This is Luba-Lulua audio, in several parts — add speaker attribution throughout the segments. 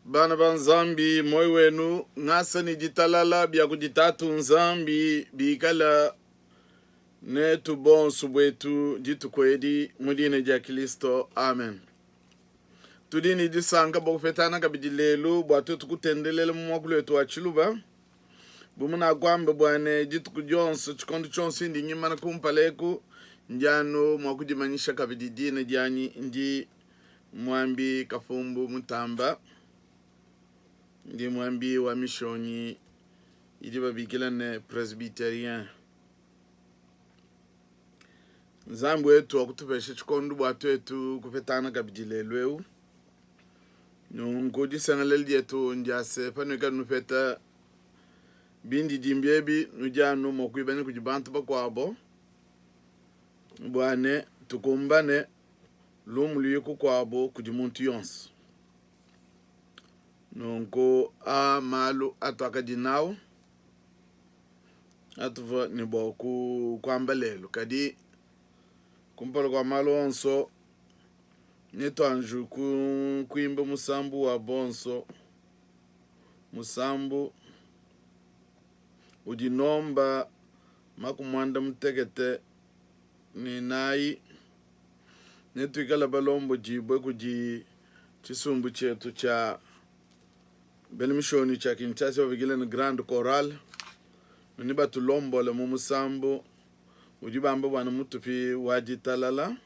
Speaker 1: Bana ba Nzambi, moyo wenu ngasa ne ditalala bia kudi Tatu Nzambi bikala netu bonso buetu dituku edi mu dina dia Kristo, amen. Tudi ne disanka bua kupetana kabidi lelu bua tuetu kutendelela mu muakulu wetu wa Tshiluba. Bu munakuamba bua ne dituku dionso, tshikondo tshionso indi ngimana kumpala eku, ndi anu mua kudimanyisha kabidi dina dianyi ndi Muambi Kapumbu Mutamba, ndi muambi wa mishonyi idi babikila ne Presbyterien. Nzambi wetu wakutupesha tshikondo bua tuetu kupetangana kabidi lelu eu. Nunku disengelela dietu ndia se, panuikala nupeta bindidimbi ebi, nudi anu mua kuibanya kudi bantu bakuabo bua ne tukumbane lumu luye kukuabu kudi muntu yonso. Nunku aa malu atuakadi nawu atuvua ne bua kuamba lelu. Kadi kumpala kua malu onso, netuanji kuimba musambu wa bonso, musambu udi nomba makumi muanda mutekete ne inayi. Netuikale balombodibue kudi tshisumbu tshietu tshia bena mishonyi tshia Kinshasa babikila ne Grande Chorale, ne batulombole mu musambu udi bamba bua ne mutupi wa ditalala.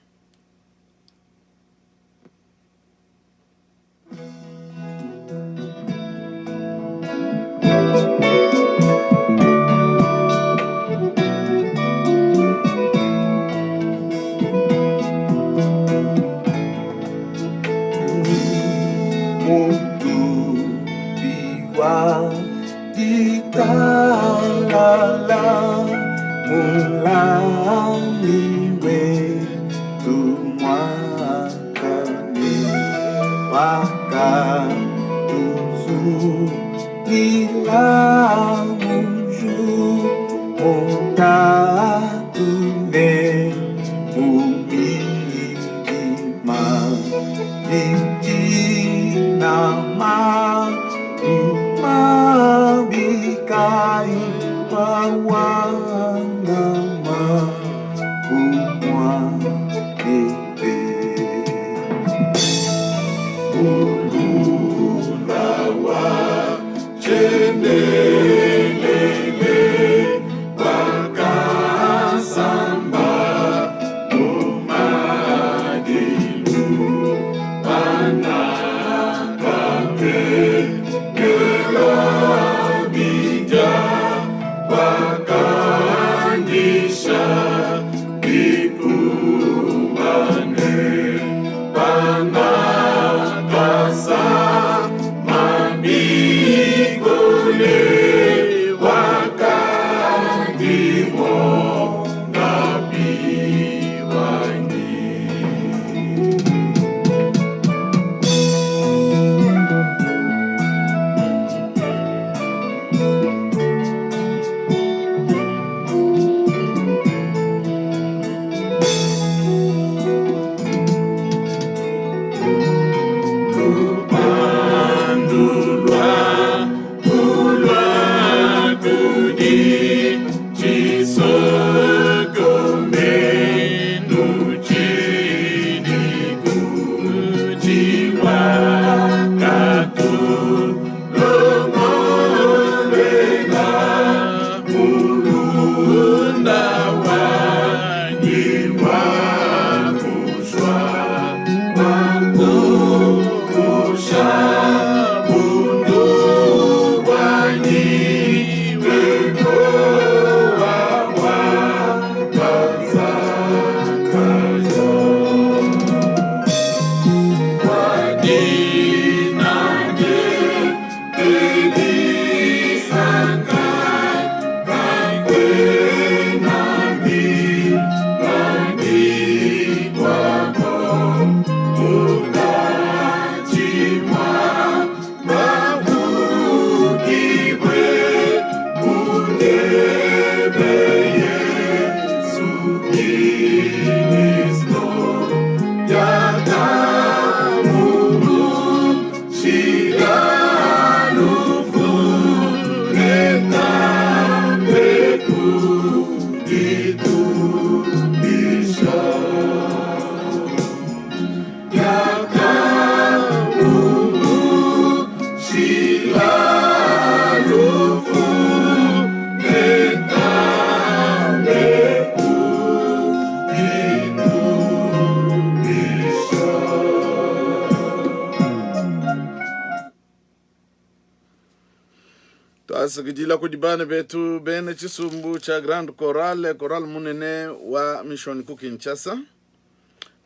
Speaker 1: Tuasakidila kudi bana betu bena tshisumbu tshia Grande Chorale, chorale munene wa Mission ku Kinshasa.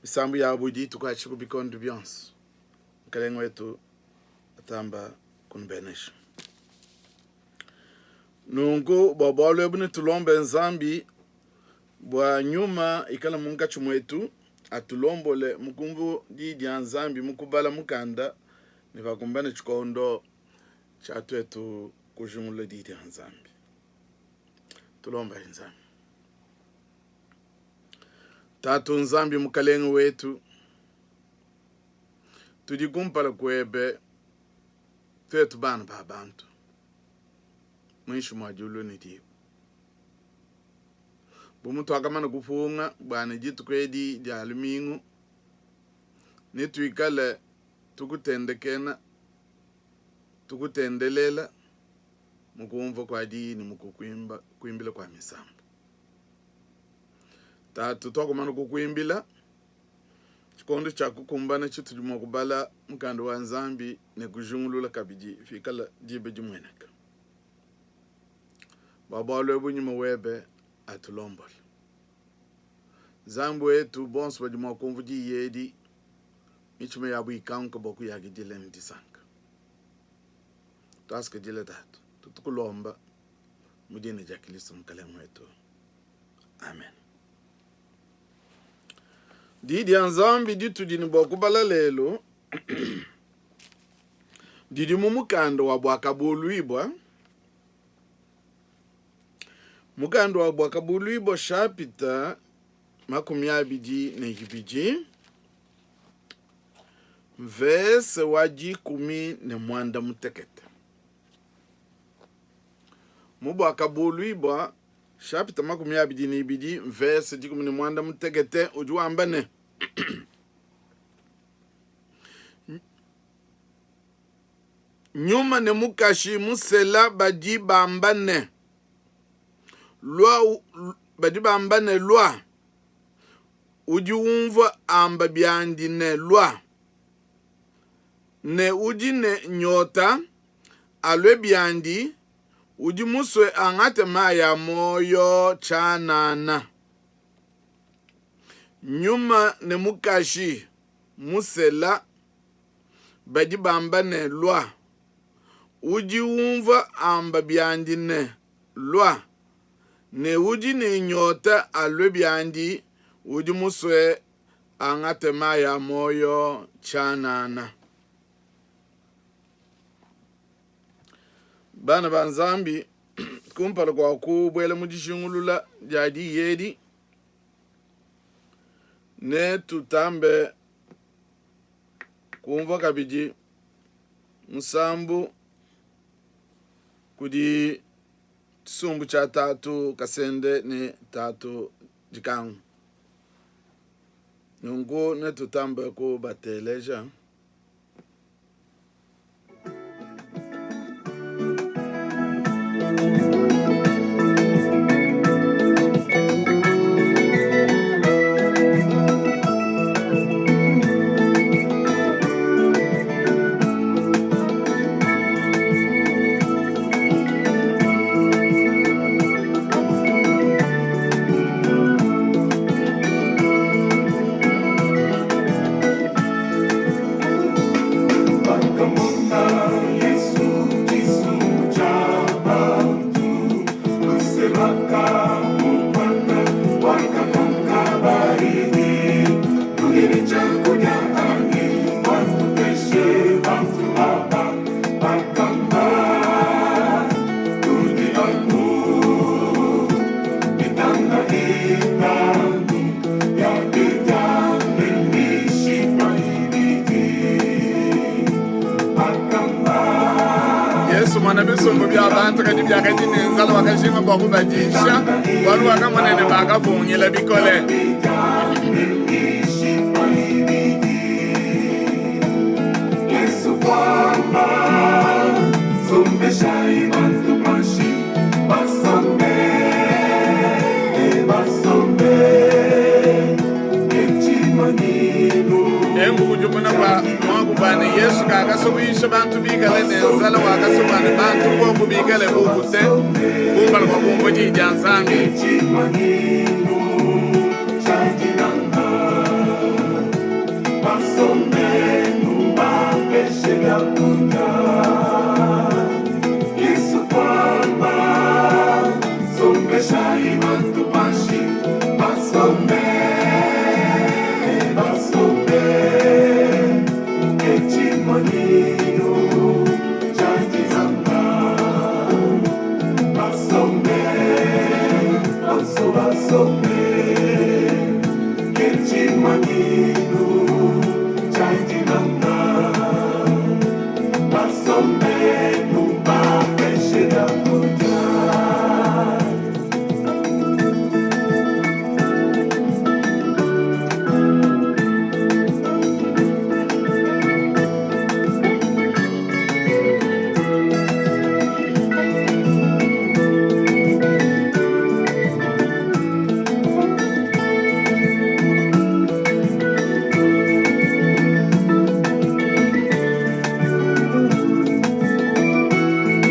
Speaker 1: Misambu yabu idi itukuatshisha ku bikondo bionso. Mukelenge wetu atamba kunubenesha. Nunku bua bualu ebu netulombe Nzambi bua nyuma ikala munkatshi muetu atulombole mu kumvu di dia Nzambi mu kubala mukanda ne pakumbana tshikondo tshia tuetu kujingulula di dia Nzambi. Tulombayi Nzambi. Tatu Nzambi Mukalenge wetu, tudi kumpala kuebe tuetu bana ba bantu muinshi mua diulu ne diba. Bu mutuakamana kupunga bua ne dituku edi dia lumingu netuikale tukutendekena tukutendelela mu kumvua kua diyi ne mu kukuimba kuimbila kua misambu. Tatu, tuakumana kukuimbila tshikondo tshia kukumbana tshitudi mua kubala mukanda wa Nzambi ne kujingulula kabidi pikala diba dimueneka. Bua bualu ebu nyuma webe atulombole. Nzambi wetu, bonso badi mua kumvua diyi edi, mitshima yabu ikanguke bua kuyakidila ne disanka. Tuasakidila Tatu, tutukulomba mu dina dia Kristo Mukalenge wetu. Amen. Diyi dia Nzambi ditudi ne bua kubala lelu didi mu mukanda wa Buakabuluibua. Mukanda wa Buakabuluibua shapita 22 mvese wa 18. Mu Buakabuluibua shapita 22 mvese 18 udi wamba ne Nyuma ne mukashi musela badi bamba ne, Lua, badi bamba ne, Lua. Udi unvua amba biandi ne, Lua. Ne udi ne nyota, alue biandi, udi musue angate mai a muoyo tshianana. Nyuma ne mukashi musela badi bamba ne, Lua. Udi unvua amba biandi ne, Lua. Ne udi ne nyota alue biandi, udi musue angate mai a muoyo tshianana. Bana ba Nzambi, kumpala kua kubuela mu dijingulula dia diyi edi, netutambe kumvua kabidi musambu kudi tshisumbu tshia Tatu Kasende ne Tatu Dikangu. Nunku netutambe kubateleja.
Speaker 2: Pakamona Yesu tshisumbu tshia bantu, luse luakamukuata, wakakonka bayidi, Nudi ne tshiakudia anyi bua tupeshe bantu aba? Bakamba, Tudi anu mitanda itanu ya bidia ne mishipa ibidi. Bakamba,
Speaker 1: Yesu mwana bisumbu bia bantu kadi biakadi ne nzala wakajinga bua kubadisha bualu wakamona ne bakapungila bikole.
Speaker 2: bidia ne mishipa ibidi. Yesu kuamba, sombeshayi bantu panshi, basombe, basombe, ne tshimanyinu.
Speaker 1: Engu udi Kukudimuna kua muaku bua ne, Yesu kakasua kuyisha bantu bikale ne nzala, wakasua bua ne, bantu bobu bikale bukute kumpala kua kumvua Diyi dia Nzambi.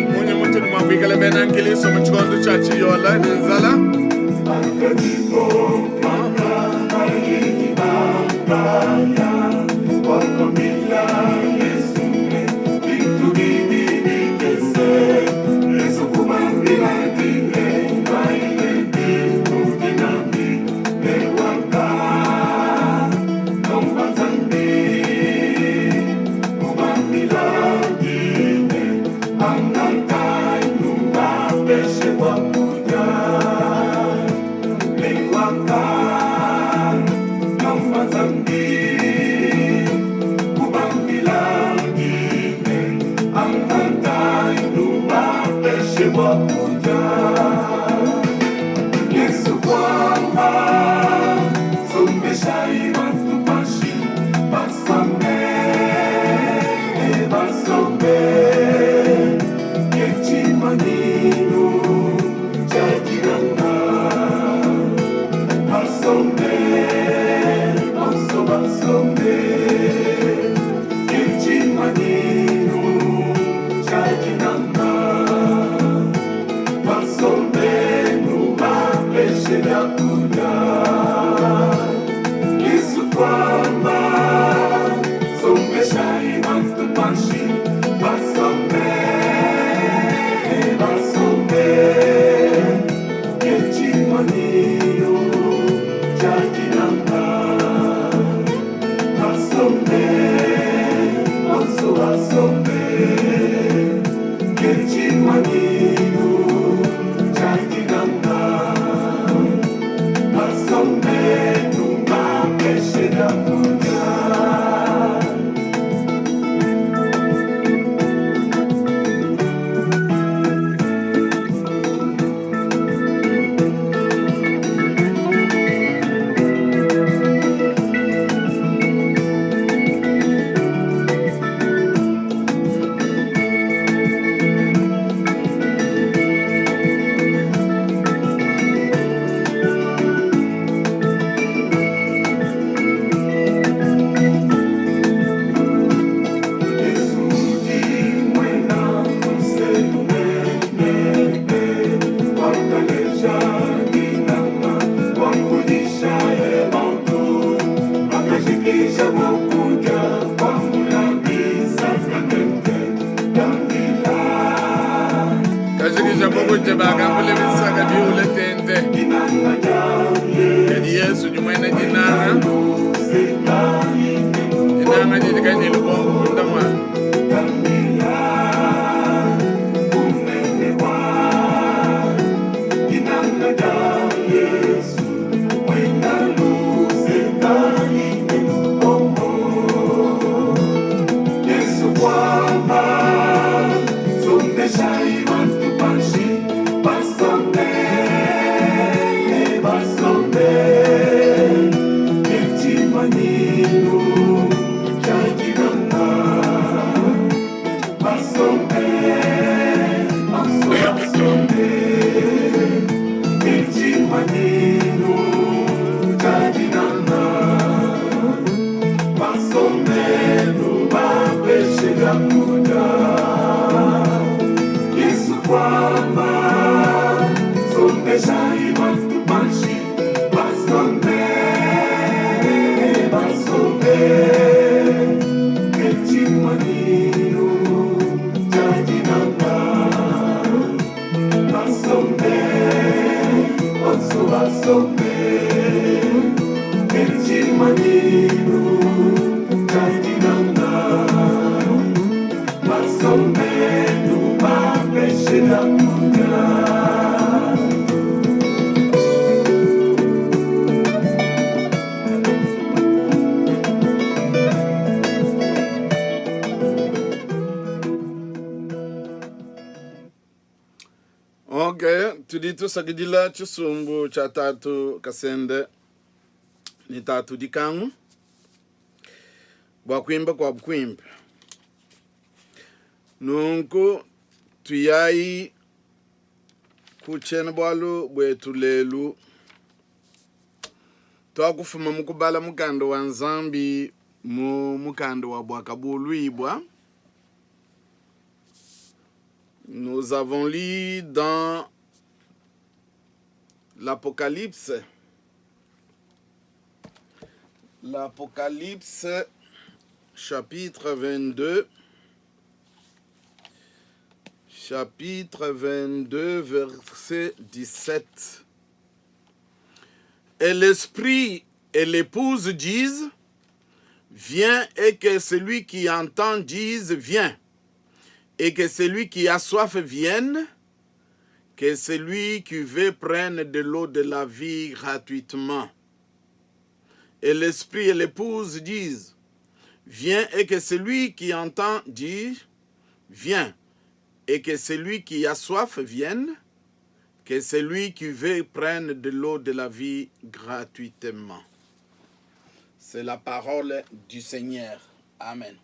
Speaker 1: Mmunyi mutudi mua kuikala bena nkristo mu tshikondo tshia tshiyola ne nzala? Kajikija bukute bakambule bisaka biule tente. Kadi Yezu udi muena dinanga, dinanga didi kadiyi lubombo munda mua.
Speaker 2: biakudia. Yesu kuamba, sombeshayi bantu panshi, basombe, basombe. Ke tshimanyinu tshia dinanga. Basombe, bonso basombe. Ke tshimanyinu tshia dinanga. Basombe, nubapeshe biakudia.
Speaker 1: Ok, tudi tusakidila tshisumbu tshia tatu Kasende ne tatu Dikangu bua kuimba kuabu kuimpe. Nunku tuyayi ku tshiena-bualu buetu lelu. Tuakufuma mu kubala mukanda wa Nzambi mu mukanda wa Buakabuluibua. Nous avons lu dans l'Apocalypse, l'Apocalypse chapitre 22, chapitre 22, verset 17. Et l'Esprit et l'épouse disent, viens, et que celui qui entend dise, viens, et que celui qui a soif vienne, que celui qui veut prenne de l'eau de la vie gratuitement. Et l'Esprit et l'épouse disent, viens, et que celui qui entend dise, viens, et que celui qui a soif vienne, que celui qui veut prenne de l'eau de la vie gratuitement. C'est la parole du Seigneur. Amen.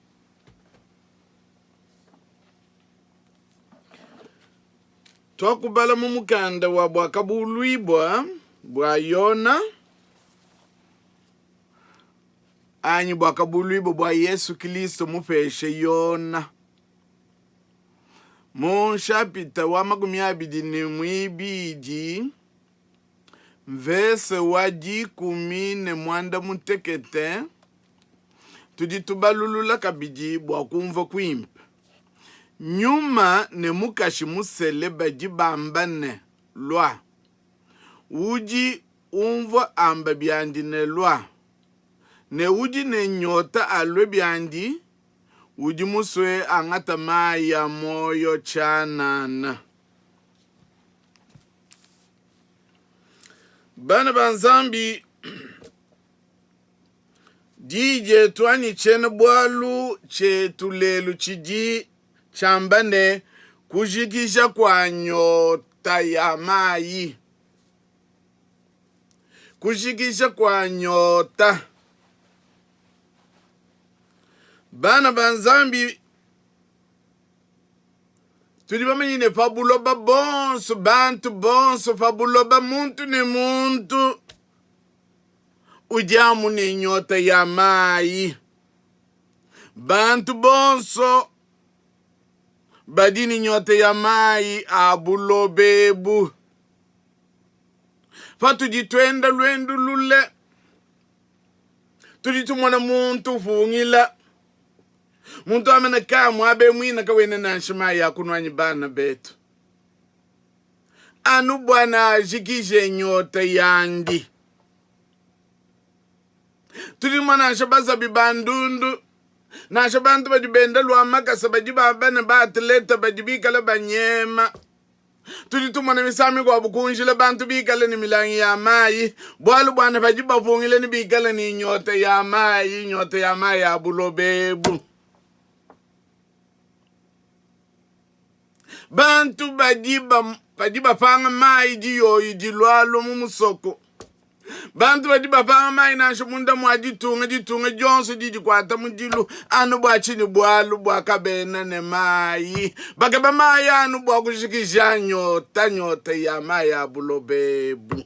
Speaker 1: Tuakubala mu mukanda wa Buakabuluibua bua Yona anyi Buakabuluibua bua Yesu Kilisto mupeshe Yona mu nshapita wa 21 mvese wa 18. Tudi tubalulula kabidi bua kumvua kuimpe. Nyuma ne mukashi musele badi bamba ne, Lua. Udi unvua amba biandi ne, Lua. Ne udi ne nyota alue biandi, udi musue angata mayi a muoyo tshianana. Bana ba Nzambi, Diyi dietu anyi tshiena-bualu tshietu lelu tshidi tshiamba ne, Kujikija kua nyota ya mayi. Kujikija kua nyota. Bana ba Nzambi, tudi bamanye ne, pa buloba bonso, bantu bonso pa buloba, muntu ne muntu udi amu ne nyota ya mayi. Bantu bonso badi ne nyota ya mayi a buloba ebu. Patudi tuenda luendu lule, tudi tumona muntu upungila muntu amene ka muaba emuina kawena nansha mayi a kunua anyi bana betu anu bua naajikije nyota yandi. Tudi tumona nansha bazabi ba ndundu, nansha bantu badi benda lua makasa badi baba ne ba-atlete badi bikale banyema. Tudi tumona misangu mikuabu ku njila bantu bikale ne milangi ya mayi, bualu bua ne badi bapungile ne bikale ne nyota ya mayi, nyota ya mayi a buloba ebu. Bantu badi badi bapanga mayi diyoyi dilualua mu musoko. Bantu badi bapanga mayi nansha munda mua ditunga, ditunga dionso didi dikuata mudilu anu bua tshinyi? Bualu bua kabena ne mayi. Bakeba mayi anu bua kujikija nyota, nyota ya mayi a buloba ebu.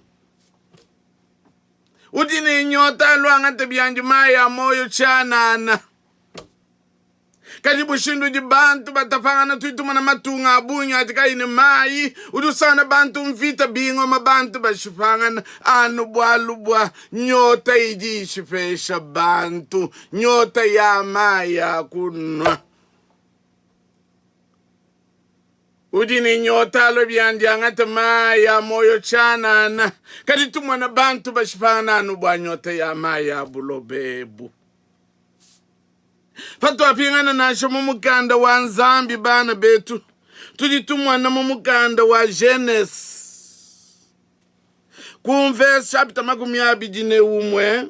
Speaker 1: Udi ne nyota aluangate biandi mayi a muoyo tshianana. Kadi mushindu udi bantu batapangana, tudi tumona matunga a bungi adi kayi ne mayi, udi usangana bantu mvita, bingoma, bantu bashipangana anu bualu bua nyota idi ishipesha bantu, nyota ya mayi a kunua. Udi ne nyota alue biandi angate mayi a muoyo tshianana. Kadi tumona bantu bashipangana anu bua nyota ya mayi a buloba ebu. Patuapingana nansha mu mukanda wa Nzambi, bana betu, tudi tumona mu mukanda wa Genese ku mvese chapita 21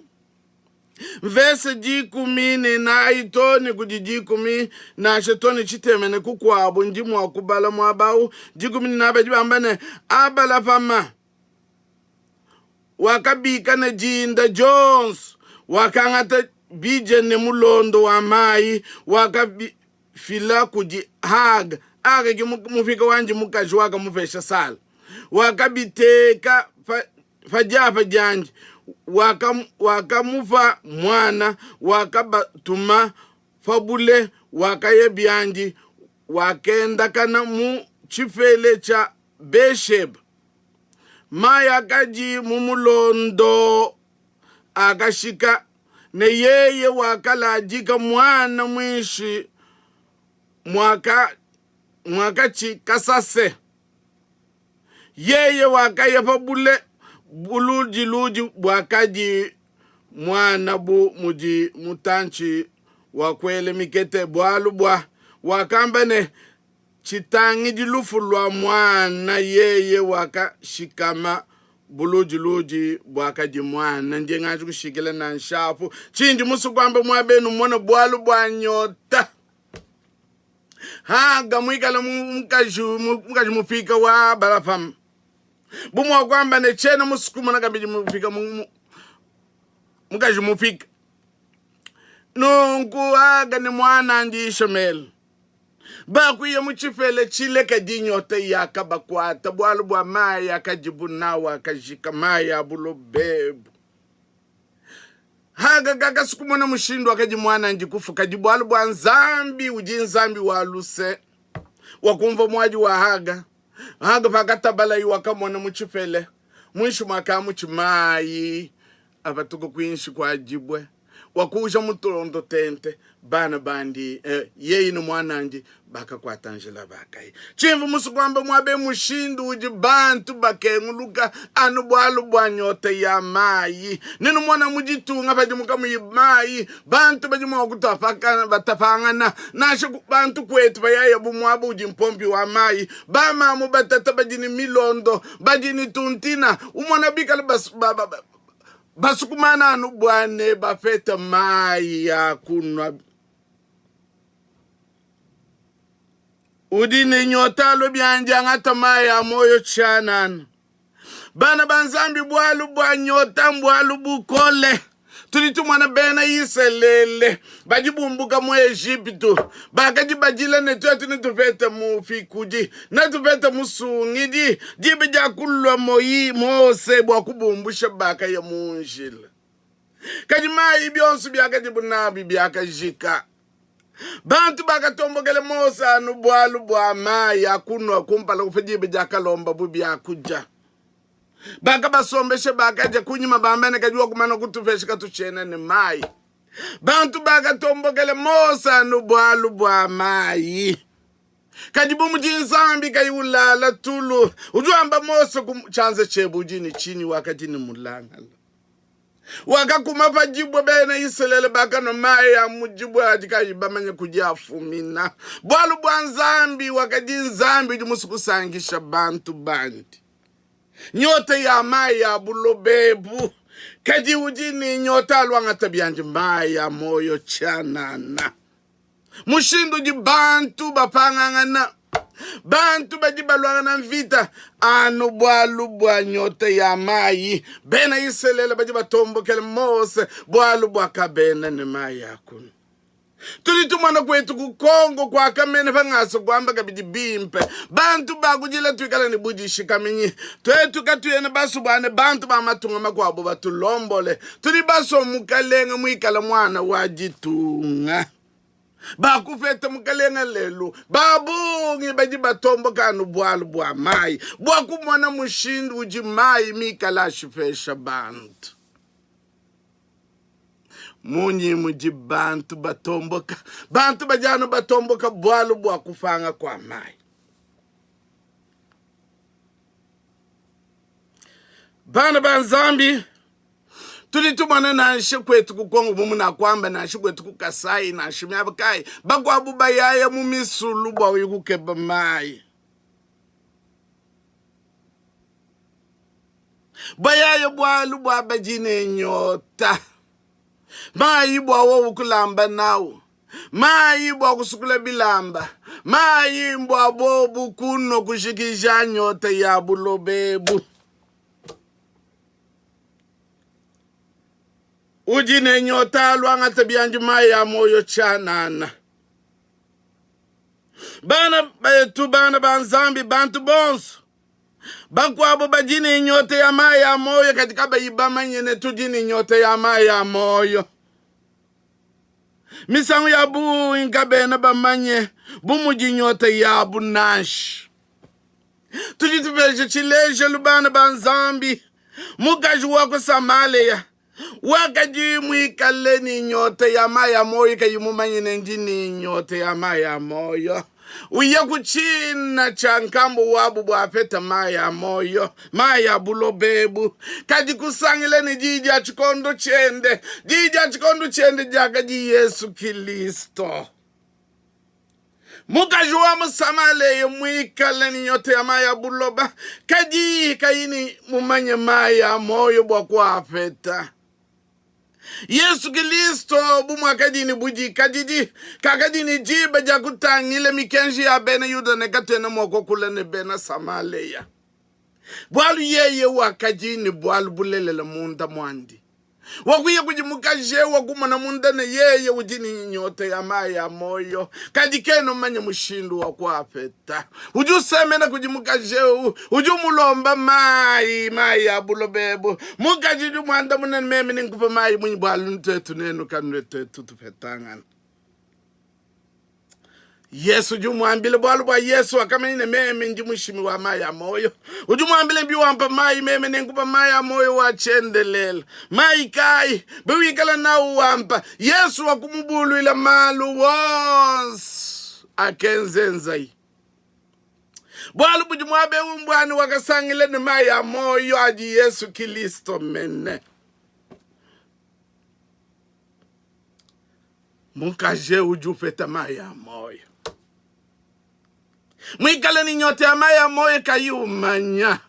Speaker 1: mvese 14 to ne kudi dikumi nansha to ne tshitema ne kukuabu ndi mua kubala muaba au 14 badi bamba ne Abalapama wakabika ne dinda dionso, wakangata bidia ne mulondo wa mayi, wakabifila kudi Haga. Haga ke mupika wandi mukaji wakamupesha Sala. Wakabiteka pa, pa diapa diandi, wakamupa muana, wakabatuma pa bule, wakaya biandi, wakendakana mu tshipele tshia Besheba. Mayi akadi mu mulondo akashika, ne yeye wakaladika muana muinshi mua katshi kasase. Yeye wakaya pa bule buludiludi buakadi muana bu mudi mutantshi wa kuela mikete, bualu bua wakamba ne, Tshitangidi lufu lua muana, yeye wakashikama buludiludi buakadi muana. Ndi nganji kushikila nansha apu. Tshindi musue kuamba muaba enu mmona bualu bua nyota. Haga muikale mukaji mukaji mupika wa Abalahama, bu mua kuamba ne tshiena musue kumona kabidi mupika mukaji mupika. Nunku Haga ne muanandi Ishmael Bakuya mu tshipela tshile, kadi nyota yakabakuata, bualu bua mayi akadibu nawu akajika, mayi a buloba ebu. Haga kakasi kumona mushindu wakadi muanandi kufu, kadi bualu bua Nzambi udi Nzambi wa luse, wakumvua muadi wa Haga. Haga pakatabalayi wakamona mu tshipela muinshi mua kamutshi mayi apatuka kuinshi kua dibue, wakuuja mutondo tente. Bana bandi eh, yeye ne muanandi bakakuata njila bakaya. Tshimvu musue kuamba muabe mushindu udi bantu bakenguluka anu bualu bua nyota ya mayi. Nenumona mu ditunga padi kamuyi mayi, bantu badi mua kutapakana batapangana nansha bantu kuetu bayaya bu muaba udi mpompi wa mayi. Bamamu batata badi ne milondo, badi ne tuntina, umona bikale bas, ba, ba, ba, basukumana anu bua ne bapete mayi a kunua. Udi ne nyota alue biandi angata mayi a muoyo tshianana. Bana ba Nzambi, bualu bua nyota mbualu bukole. Tudi tumona bena Isalele badi bumbuka mu Ejipitu, bakadi badila ne tuetu netupete mupikudi, netupete musungidi. Diba dia kulua Moyi Mose bua kubumbusha, bakaya mu njila, kadi mayi bionso biakadibu nabi biakajika. Bantu bakatombokela Mose anu bualu bua mayi a kunua kumpala pa diba diakalombabu biakudia. Bakabasombesha, bakadia kunyima bamba ne, kadi wakumana kutupesha katutshiena ne mayi. Bantu bakatombokela Mose anu bualu bua mayi. Kadi bu mudi Nzambi kayi ulala tulu, udi wamba Mose ku tshianza tshiebe udi ne tshinyi? Wakadi ne mulangala. Wakakuma pa dibue, bena Isalele bakanua mayi a mu dibue adi kayi bamanye kudi afumina. Bualu bua Nzambi wakadi Nzambi udi musue kusankisha bantu bandi. Nyota ya mayi a buloba ebu, kadi udi ne nyota aluangata biandi mayi a muoyo tshianana. Mushindu udi bantu bapangangana, bantu badi baluangana mvita anu bualu bua nyota ya mayi. Bena Isalele badi batombokela Mose bualu bua kabena ne mayi a kunua. Tudi tumona kuetu ku Kongo kua Kamene pa ngasa kuamba kabidi bimpe bantu bakudila tuikale ne budishikaminyi. Tuetu katuena basue bua ne bantu ba matunga makuabu batulombole. Tudi basue mukalenge muikale muana wa ditunga. Bakupeta Mukalenga lelu, ba bungi badi batomboka anu bualu bua mayi, bua kumona mushindu udi mayi mikale ashipesha bantu. Munyi mudi bantu batomboka? Bantu badi anu batomboka bualu bua kupanga kua mayi. Bana ba Nzambi, tudi tumona nansha kuetu ku Kongo bu munakuamba, nansha kuetu ku Kasai, nansha miaba kayi, bakuabu bayaya mu misulu bua kuya kukeba mayi. Bayaya bualu bua badi ne nyota, mayi bua wowu kulamba nawu, mayi bua kusukula bilamba, mayi bua bobu kunua kujikija nyota ya buloba ebu. Udi ne nyota aluangate biandi mayi a muoyo tshianana. Bana betu, bana ba Nzambi, bantu bonso bakuabo badi ne nyota ya mayi a muoyo kadi kabayi bamanye ne tudi ne nyota ya mayi a muoyo. Misangu ya bungi kabena bamanye bu mudi nyota yabu nansha. Tudi tupesha tshilejelu bana ba Nzambi, mukaji wa ku Samalea wakadi muikale ne nyota ya mayi a muoyo kayi mumanye ne ndi ne nyota ya mayi a muoyo, uya ku tshina tshia nkambu wabu bua apeta mayi a muoyo, mayi a buloba ebu, kadi kusangila ne diyi dia tshikondo tshiende. Diyi dia tshikondo tshiende diakadi Yesu Kilisto. Mukaji wa mu Samalea muikale ne nyota ya mayi a buloba, kadi kayi ne mumanye mayi a muoyo bua kuapeta. Yesu Kilisto bu muakadi ne budikadidi, kakadi ne diba dia kutangila mikenji ya bena Yuda ne katuena mua kuakula ne bena Samalea, bualu yeye wakadi ne bualu bulelela munda muandi. Wakuya kudi mukaji eu wakumona munda ne yeye udi ne nyota ya mayi a muoyo, kadi kena umanya mushindu wa kuapeta. Udi usemena kudi mukaji eu, udi umulomba mayi, mayi a buloba ebu. Mukaji udi umuandamuna ne, meme nenkupe mayi munyi, bualu tuetu nenu kanuetu tupetangana. Yesu udi umuambila bualu bua Yesu wakamanya ne meme ndi mushimi wa mayi a muoyo. Udi umuambila biwampa mayi meme nenkupa mayi a muoyo wa tshiendelele. Mayi kayi biwikala nawu wampa? Yesu wakumubuluila malu wonso akenzenzayi. Bualu budi muaba eu mbuani wakasangila ne mayi a muoyo adi Yesu Kilisto mene. Mukaji eu udi upeta mayi a muoyo, muikale ne nyota ya mayi a muoyo kayi umanya.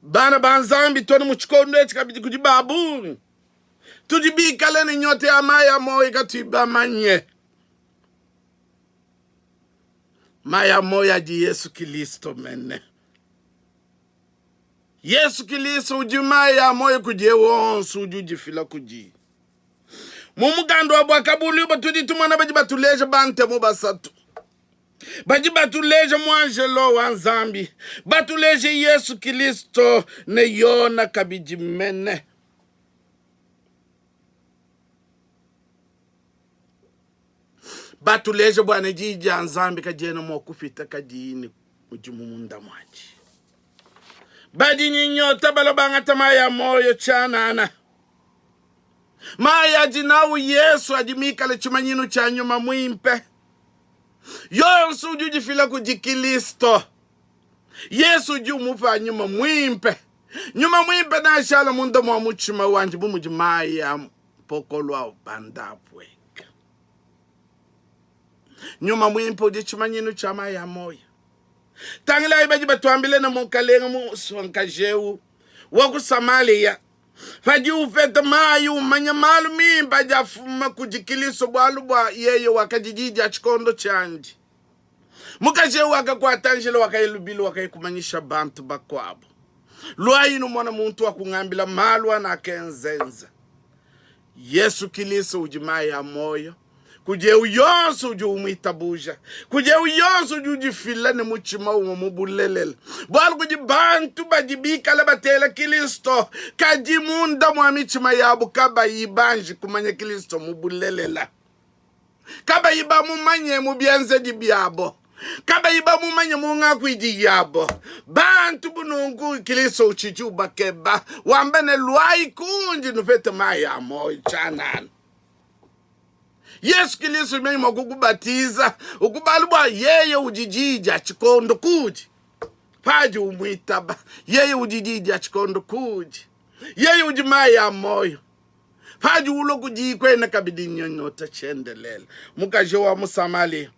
Speaker 1: Bana ba Nzambi, tuena mu tshikondo etshi kabidi kudi ba bungi tudi bikale ne nyota ya mayi a muoyo katuyi bamanye. Mayi a muoyo adi Yesu Kilisto mene. Yesu Kilisto udi mayi a muoyo kudiye wonso udi udifila kudiye. Mu mukanda wa Buakabuluibua tudi tumona badi batuleja bantemu basatu. Badi batuleja muanjelo wa Nzambi, batuleja Yesu Kilisto ne Yona kabidi mene. Batuleja bua ne diyi dia Nzambi kadiena mua kupita kadiyi ne mudimu munda muadi. Badi ne nyota balua bangata mayi a muoyo tshianana. Mayi adi nawu Yesu adi mikale tshimanyinu tshia Nyuma Muimpe. Yonso udi udifila kudi Kilisto, Yesu udi umupa Nyuma Muimpe. Nyuma Muimpe neashala munda mua mutshima wandi bu mudi mayi a mpokolo abanda apueka. Nyuma Muimpe udi tshimanyinu tshia mayi a muoyo. Tangilayi badi batuambila ne mukalenge musonkaji eu wa ku Samaliya padi upeta mayi umanya malu mimpe adi afuma kudi Kristo, bualu bua yeye wakadi di dia tshikondo tshiandi. Mukaji eu wakakuata njila, wakaya lubilu, wakaya kumanyisha bantu bakuabu, luayi numona muntu wakungambila malu anakenzenza. Yesu Kilisto udi mayi a muoyo kudi eu yonso udi umuitabuja, kudi eu yonso udi udifila ne mutshima umue mu bulelela. Bualu kudi bantu badi bikale batela Kilisto, kadi munda mua mitshima yabu kabayi banji kumanya Kilisto mu bulelela. Kabayi bamumanye mu bienzedi biabo, kabayi bamumanye mu ngakuidi yabo. Bantu bu nunku Kristo utshidi ubakeba, wamba ne, Luayi kundi nupete mayi a muoyo tshianana. Yesu Kristo udimenye mua kukubatiza, ukubalu bua yeye udi diyi dia tshikondo kudi. Padi umuitaba, yeye udi diyi dia tshikondo kudi. Yeye udi mayi a muoyo. Padi ulua kudiyi kuena kabidi nyonyota tshiendelele. Mukaji wa mu Samalia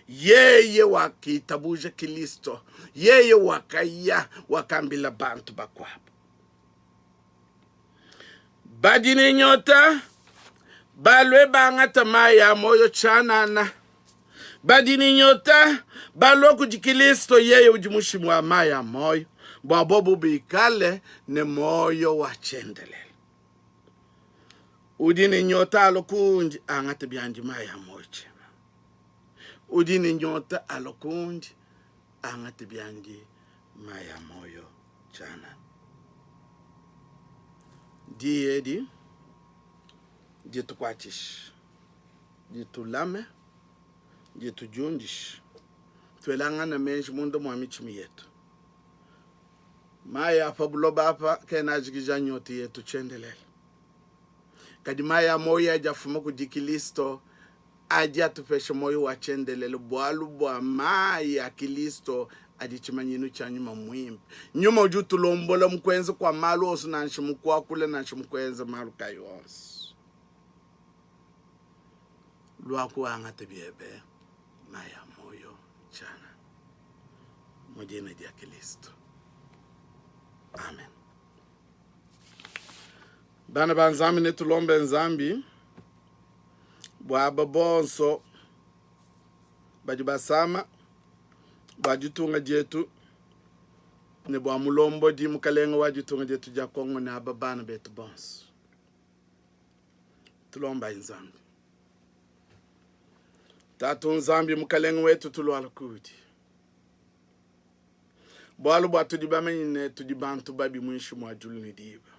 Speaker 1: yeye wakitabuja Kristo, yeye wakaya wakambila bantu bakuabu badi ne nyota balue bangata mayi a muoyo tshianana. Badi ne nyota balue kudi Kristo, yeye udi mushimi wa mayi a muoyo, bua bobu bikale ne muoyo wa tshiendelele. Udi ne nyota alua kundi, angate biandi mayi a muoyo tshianana. Udi ne nyota alua kundi, angate biandi mayi a muoyo tshianana. Diyi edi ditukuatshishe, ditulame, ditudiundishe, tuelangane meji munda mua mitshima yetu. Mayi a pa buloba apa kena ajikija nyota yetu tshiendelele, kadi mayi a muoyo adi afuma kudi Kilisto adi atupesha muoyo wa tshiendelele, bualu bua mayi a Kilisto adi tshimanyinu tshia Nyuma Muimpe. Nyuma udi utulombola mu kuenza kua malu onso, nansha mu kuakula, nansha mu kuenza malu kayi onso. Luaku angate biebe mayi a muoyo tshianana. Mu dina dia Kilisto, amen. Bana ba Nzambi, netulombe Nzambi bua aba bonso badi basama, bua ditunga dietu ne bua mulombodi mukalenge wa ditunga dietu dia Kongo ne aba bana betu bonso. Tulombayi Nzambi. Tatu Nzambi mukalenge wetu, tuluala kudi bualu bua tudi bamanye ne tudi bantu babi muinshi mua diulu ne diba.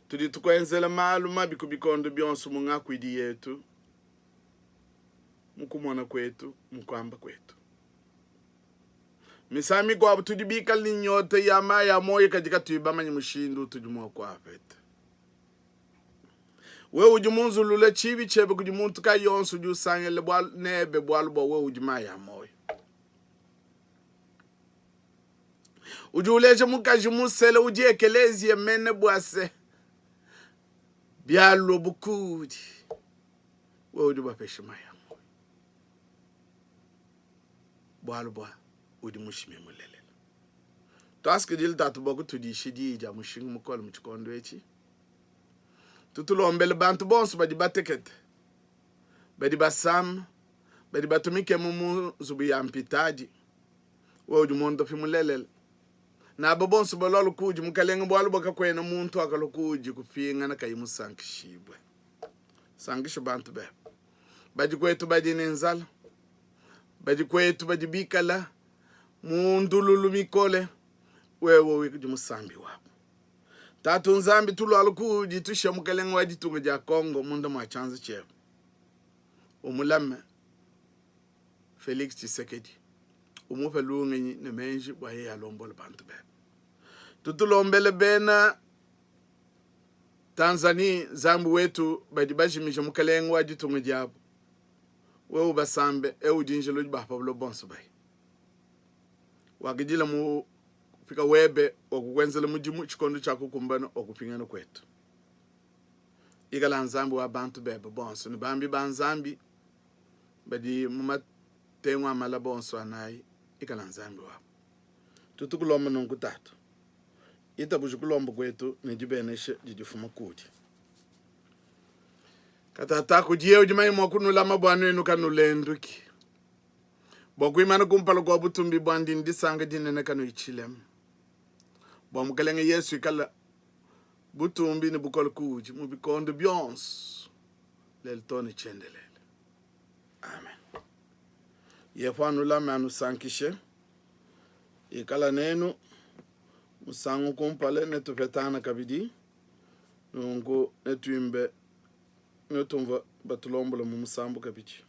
Speaker 1: Tudi tukuenzela malu mabi ku bikondo bionso mu ngakuidi yetu, mu kumona kuetu, mu kuamba kuetu. Misangu mikuabu tudi bikale ne nyota ya mayi a muoyo kadi katuyi bamanye mushindu utudi mua kuapeta. Wewe udi munzulule tshiibi tshiebe kudi muntu kayi yonso udi usangila bualu nebe, bualu bua wewe udi mayi a muoyo. Udi uleja mukaji musele udi ekeleziya mene bua se bialua bukudi wewe udi ubapesha mayi a muoyo, bualu bua udi mushimi mulelela. Tuasakidile Tatu bua kutudisha diyi dia mushinga mukole mu tshikondo etshi. Tutulombele bantu bonso badi batekete, badi basama, badi batumikemu mu nzubu ya mpitadi. Wewe udi muondopi mulelela. Ne aba bonso balualu kuudi, Mukalenge, bualu bua kakuena muntu wakalua kuudi kupingana kayi musankishibue. Sankisha bantu bebe badi kuetu badi ne nzala, badi kuetu badi bikala mu ndululu mikole, wewe udi musambi wabu. Tatu Nzambi, tulualu kuudi, tusha mukelenge wa ditunga dia Congo munda mua tshianza tshiebe, umulame Felix Tshisekedi, umupe lungenyi ne meji bua yeye alombole bantu bebe. Tutulombele bena Tanzanie, Nzambi wetu, badi bajimija mukelenge wa ditunga diabu, wewe ubasambe, eu udi njila udi ba pa buloba bonso bayi. Wakidila mupika webe wakukuenzela mudimu, tshikondo tshia kukumbana wakupingana kuetu. Ikala Nzambi wa bantu bebe bonso ne bambi ba Nzambi badi mu matengu a malaba onso anayi, ikala Nzambi wabu. Tutukulomba nunku Tatu, itabuja kulomba kuetu ne dibenesha didi difuma kudi. Katataka kudiye udi manye mua kunulama bua nuenu kanulenduki, bua kuimana kumpala kua butumbi buandi ne disanka dinene kanuyi tshilema, bua Mukelenge Yesu ikala butumbi ne bukole kuudi mu bikondo bionso, lelu too ne tshiendelele. Amen. Yehowa anulame anusankishe, ikala nenu musangu kumpala, netupetangana kabidi nunku, netuimbe. Netumvua batulombola mu musambu kabidi.